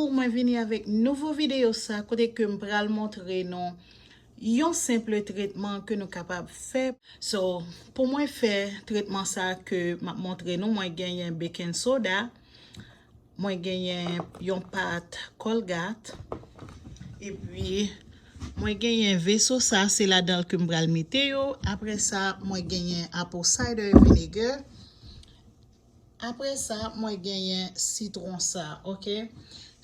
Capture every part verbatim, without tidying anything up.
Mwen vini avèk nouvo videyo sa kote ke m pral montre nou yon senp tretman ke nou kapab fè. So, pou mwen fè tretman sa ke m ap montre nou, mwen genyen baking soda, mwen genyen yon pat Colgate, epi mwen genyen veso sa, se ladan l ke m pral mete yo. Apre sa, mwen genyen apple cider vinegar. Apre sa, mwen genyen sitwon sa, ok?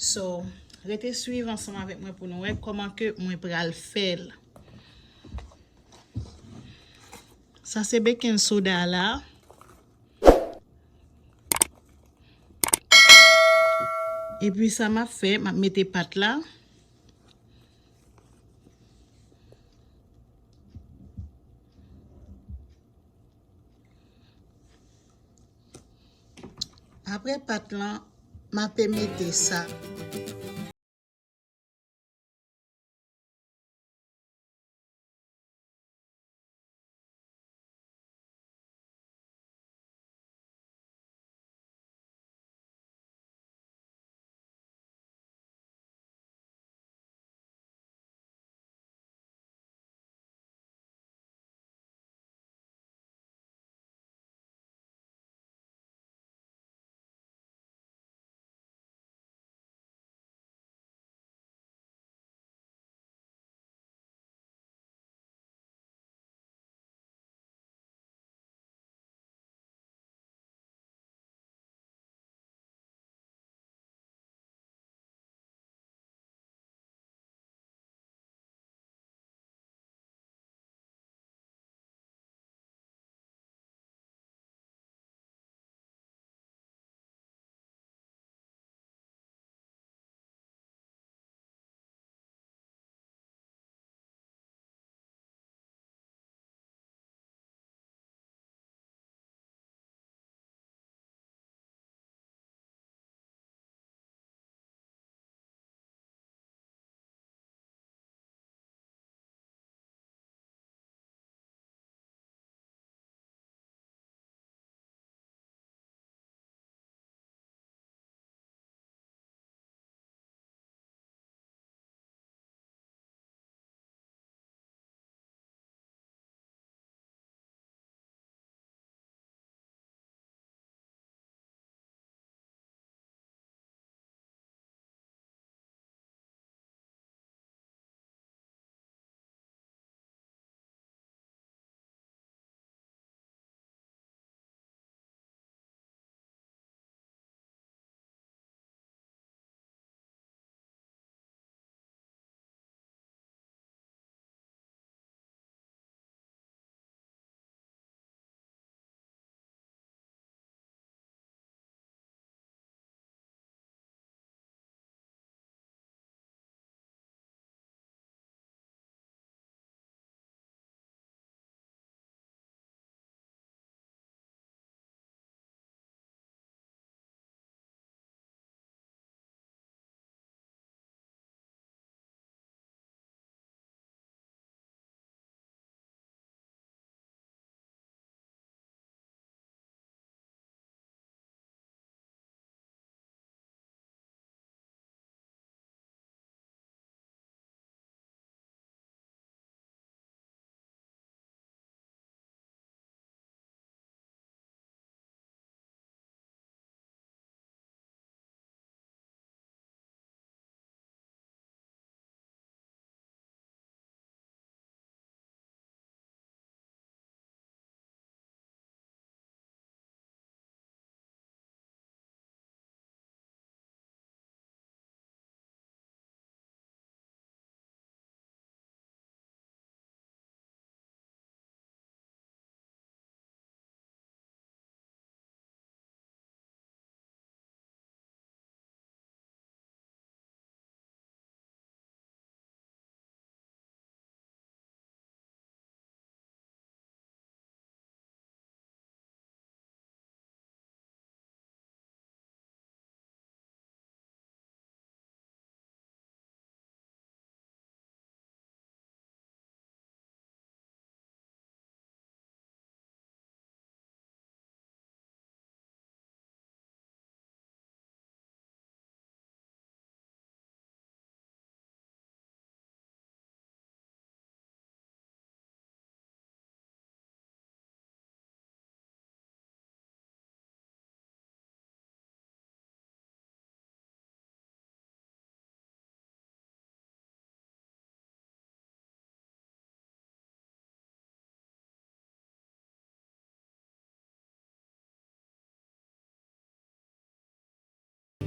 So, rete swiv ansanm avèk mwen pou nou wè kòman ke mwen pral fè l. Sa se baking soda la. Epi sa m ap fè, m ap mete pat la. Apre pat lan, m ape mete sa.